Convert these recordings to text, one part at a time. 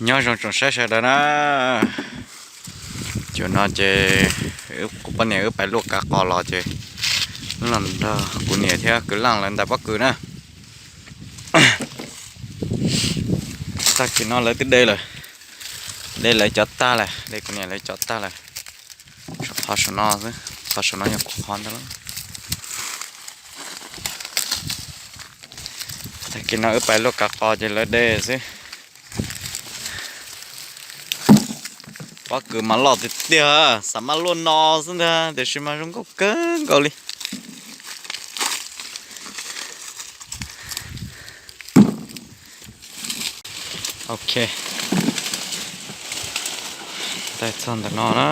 Nyob zoo tsoom saib sawv daws na. Caum no ces kuv poj niam wb pais luaj kav qos los ces los nrog kuv niam thiab kwv Laj lawv ntais pob kws na. Tag kis no lawv twb de lawm, de lawv cov tag lawm, de kuv niam lawv cov tag lawm. Tshuav qhov saum no xwb, qhov saum no yog kuv qhov ntag. Tag kis no wb pais luaj kav qos ces lawv de xwb. Pob kws mas loj tiag tiag, xav mas luaj no xwb ntag tiam sis mas zoo nkauj kawg nkaus li. Ok, ntais txog ntawm no na.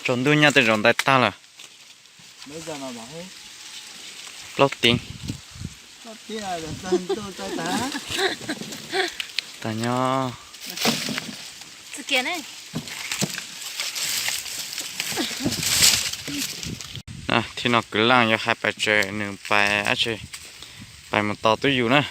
Tsaus ntuj nyaj tej zaum ntais tag lawm. Plaub teev. Tag nyob. Thib no kwv Laj yuav hais pais tsev, nws pais dab tsi, pais mus tos twj ywm na.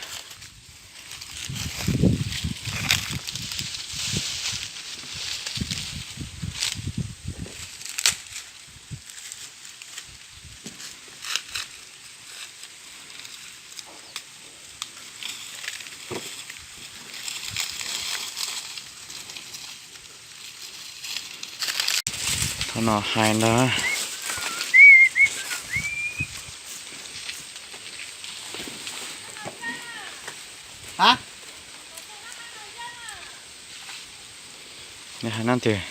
Thaum no hais ntag. Hais no tias,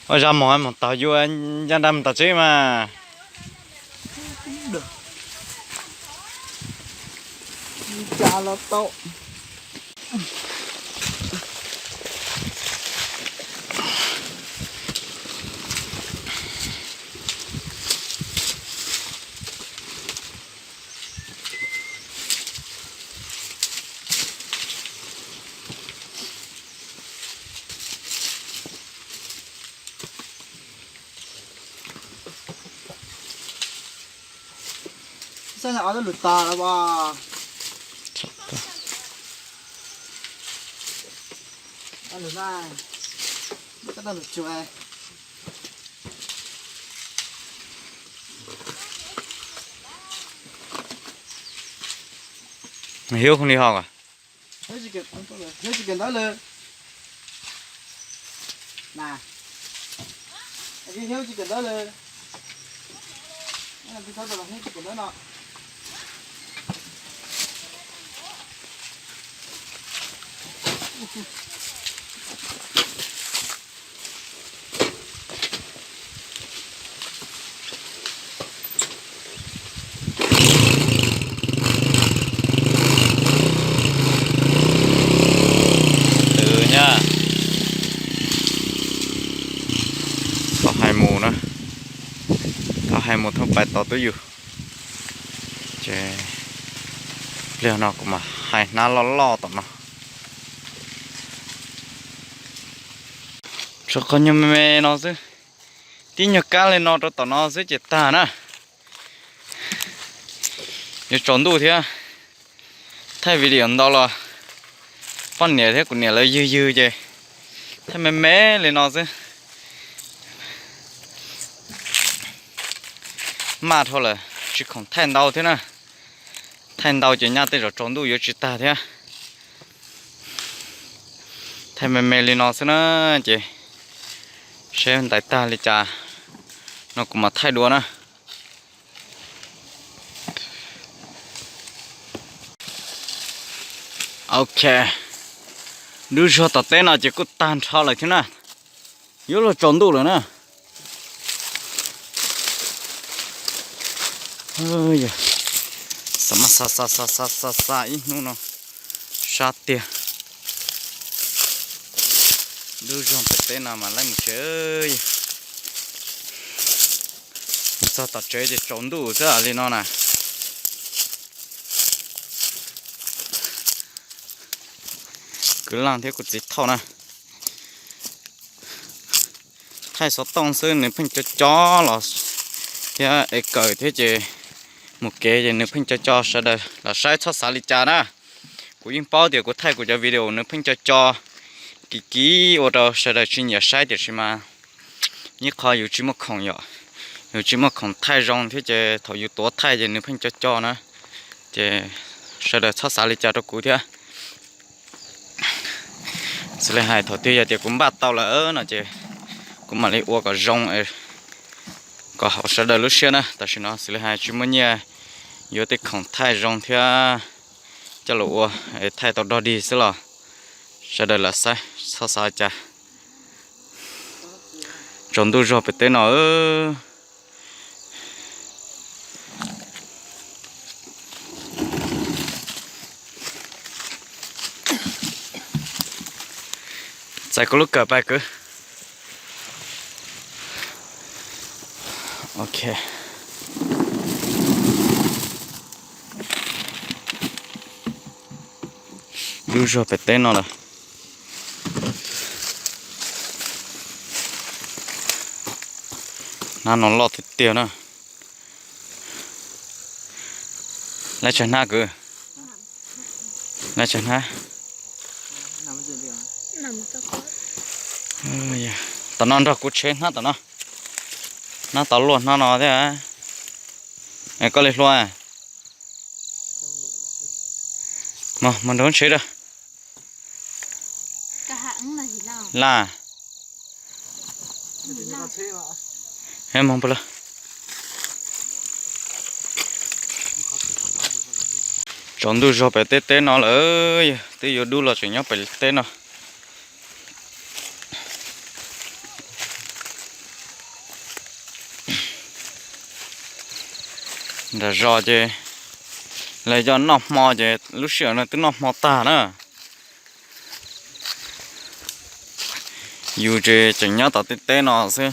ua zaj mus mus tog yuav ncaj nrag mus tom tsev mas. Lwm tas lawm as. Hiab li ho. Hiab tsis kawm ntawv lawm. Hiab tsis kawm ntawv lawm. Hiab tsis kawm ntawv no. Tus nyab, thaum hais mus na, thaum hais mus thaum pais tos twj ywm. Ces pliag no kuv mam hais hnab loj loj tom no. Tshuav qhov nyuag me me no xwb, tib nyuag kab li no rau tom no xwb ces tag na. Yuav tsaus ntuj thiab, thaij video ntau los poj niam thiab kuv niam lawv ywg ywg ces thaij me me li no xwb. Maj dhau lawm tsis khoom thaij ntau thiab na. Thaij ntau ces nyaj tej zaum tsaus ntuj yuav tsis tag thiab. Thaij me me li no xwb na, ces seb ntais tag li cas no kuv mam thaij dua na. Ok, dub zog tom teb no ces kuj tag nrho lawm thiab na. Yuav luag tsaus ntuj lawm na. Xa mas xa xa xa xa xa xa ib hnub no sab tiag. Dub zog tom teb no mas laib mus tsev. Mus txog tom tsev ces tsaus ntuj xwb li no na. Kwv Laj thiab kuv txiv Thauj na, thaij xov tooj xwb nws pheej co co los thiab es kawm thiab ces mus kev ces nws pheej co co, sawv daws los saib txhob xav li cas na. Kuv yeej paub tias kuv thaij kuv cov video nws pheej co co kiv kiv ua rau sawv daws tsis nyiam saib, tiam sis mas ib qho yus tsis muaj khoom yom, yus tsis muaj khoom thaij zoo thiab ces thaum yus tuav thaij ces nws pheej co co na, ces sawv daws txhob xav li cas rau kuv thiab. Xws li hais thaum twg yog tias kuv npaj tau lawm no ces kuv mam li ua kom zoo, kom haum sawv daws lub siab na. Tam sim no xws li hais tsis muaj nyiaj yuav tej khoom thaij zoo thiab coj los ua, thaij tau dog dig xwb los sawv daws lam saib, txhob xav cas. Tsaus ntuj zog pem teb no. Txais kuv lub kawm pais kwv. Ok. Dub zog pem teb no lawm. Hnab no loj tiag tiag na. Lab tsawg hnab kwv? Lab tsawg hnab? Tom no nrog kuv tshev hnab tom no. Hnab tau luaj hnab no thiab. Koj li hlua. Mus nrog tshev rau. Laj. Tsaus ntuj zog pem teb teb no lawm, twb yuav dub los tseem nyob pem teb no. Nram zos ces lawv coj noj hmo ces lub sij hawm no twb noj hmo tag na. Yus ces tseem nyob tom tej teb no xwb.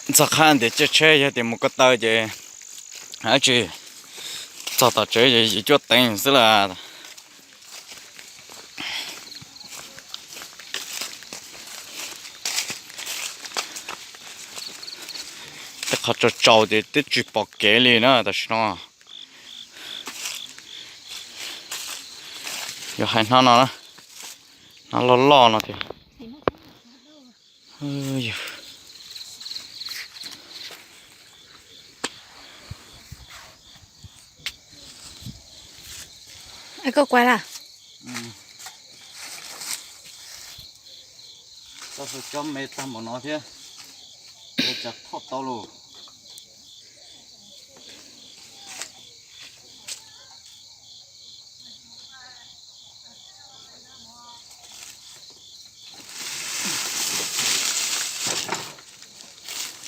Txog qhab ntiav caij tsheb yog tias mus ko taw ces dab tsi txog tom tsev ces yus cuaj teev xwb las. Tej qhov tsaus tsaus ces twb tsis pom kev li na tam sim no. Yog hais hnab no na, hnab loj loj no tiag. Koj kuav lawm. Tau tus cov me tag npaum no thiab, ua cas thauj tau los.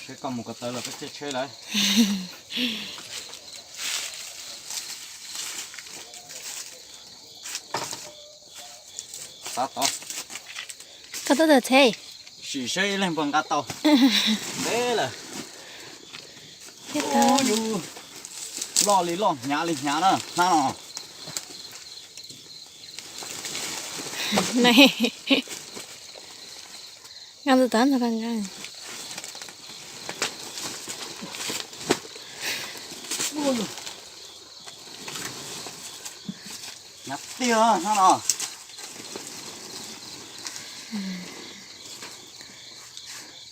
Seb koj mus ko taw los koj caij tsheb lawm. Tab tom. Koj tuaj tawm tsheb. Sim seb ib leeg puas nqa tau. Ntev lawm. Yus loj li loj, hnyav li hnyav na, hnab no. Nqa ntawm tod nrog koj nqa. Hnyav tiag hnab no.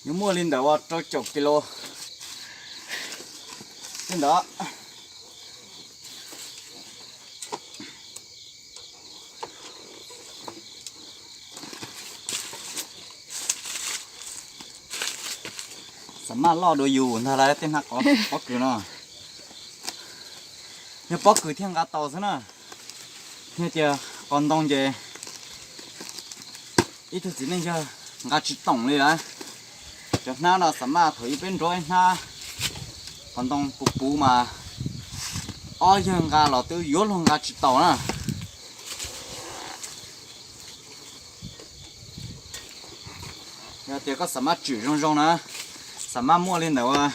Yuav muaj li ntawm uas rau caum kis lus li ntawd. Xam maj loj dua yus ntag lauj tej hnab pob kws no. Yog pob kws thiaj nqa tau xwb na. Yog tias qos ntoo ces ib tug txiv neej yawg nqa tsis toom li lawm. Cov hnab no xam maj thaum ub peb nrog ib hnab qos ntoo puv puv mas ob yawg nqa los twb yuav luag nqa tsis taus na. Yog tias koj xam maj tswm zoo zoo na, xam maj muaj li ntawd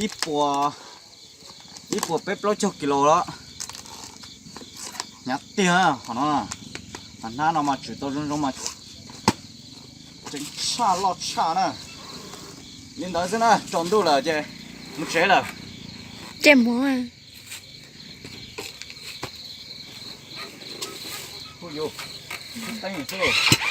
ib puas, ib puas peb plaub caug kis lus lawm. Hnyav tiag qhov no, hnab no mas tswm tau zoo zoo mas tseem tshaj loj tshaj na. Li ntawd xwb na, tsaus ntuj lawm ces mus tsev lawm. Ces mus. Yus, teeb xwb.